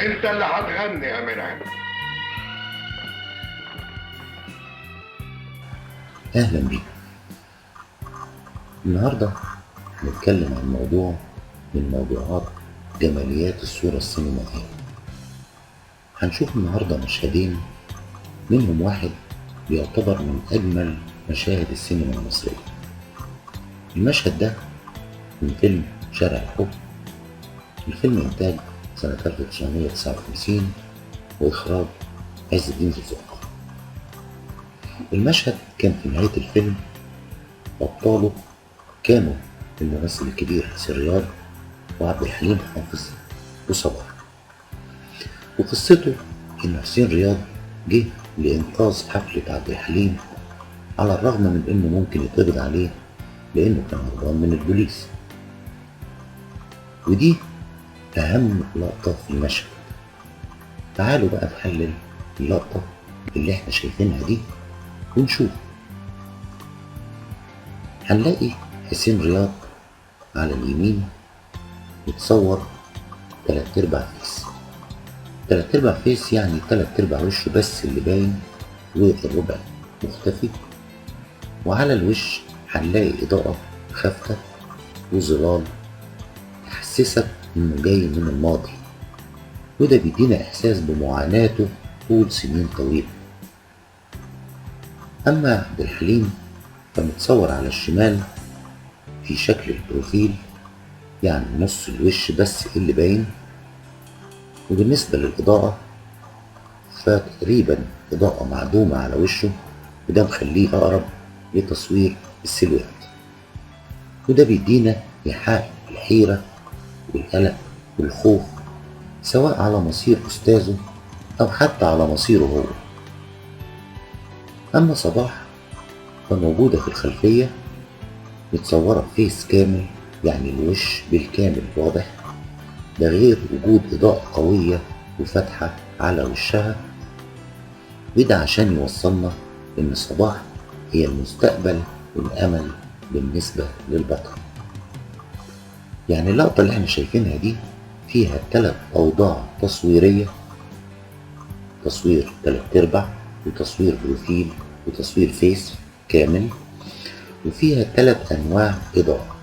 انت اللي هتغني يا منعم. أهلا بيكم. النهاردة هنتكلم عن موضوع من موضوعات جماليات الصورة السينمائية. هنشوف النهاردة مشهدين، منهم واحد بيعتبر من أجمل مشاهد السينما المصرية. المشهد ده من فيلم شارع الحب. الفيلم إنتاج سنة 1959 وإخراج عز الدين ذو الفقار. المشهد كان في نهاية الفيلم، أبطاله كانوا الممثل الكبير حسين رياض وعبد الحليم حافظ وصباح. وقصته إن حسين رياض جه لإنقاذ حفلة عبد الحليم، على الرغم من إنه ممكن يتقبض عليه لأنه كان هربان من البوليس. ودي أهم لقطة في المشهد. تعالوا بقى نحلل اللقطة اللي احنا شايفينها دي ونشوف. هنلاقي حسين رياض على اليمين متصور 3/4 face. 3/4 face يعني 3/4 وشه بس اللي باين والربع مختفي. وعلى الوش هنلاقي إضاءة خافتة وظلال تحسسك إنه جاي من الماضي، وده بيدينا إحساس بمعاناته طول سنين طويلة. أما عبد الحليم فمتصور على الشمال في شكل البروفيل، يعني نص الوش بس اللي باين. وبالنسبة للإضاءة فتقريبا إضاءة معدومة على وشه، وده مخليه أقرب لتصوير السيلويت، وده بيدينا إيحاء الحيرة والقلق والخوف، سواء على مصير أستاذه أو حتى على مصيره هو. أما صباح فموجودة في الخلفية، متصورة فيس كامل، يعني الوش بالكامل واضح، ده غير وجود إضاءة قوية وفاتحة على وشها، وده عشان يوصلنا إن صباح هي المستقبل والأمل بالنسبة للبطل. يعني اللقطة اللي احنا شايفينها دي فيها 3 أوضاع تصويرية، تصوير 3/4 وتصوير بروفيل وتصوير face كامل، وفيها 3 أنواع إضاءة: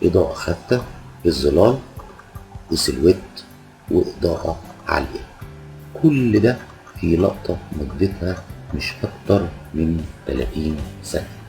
إضاءة خافتة بالظلال و silhouette وإضاءة عالية. كل ده في لقطة مدتها مش أكتر من 30 ثانية.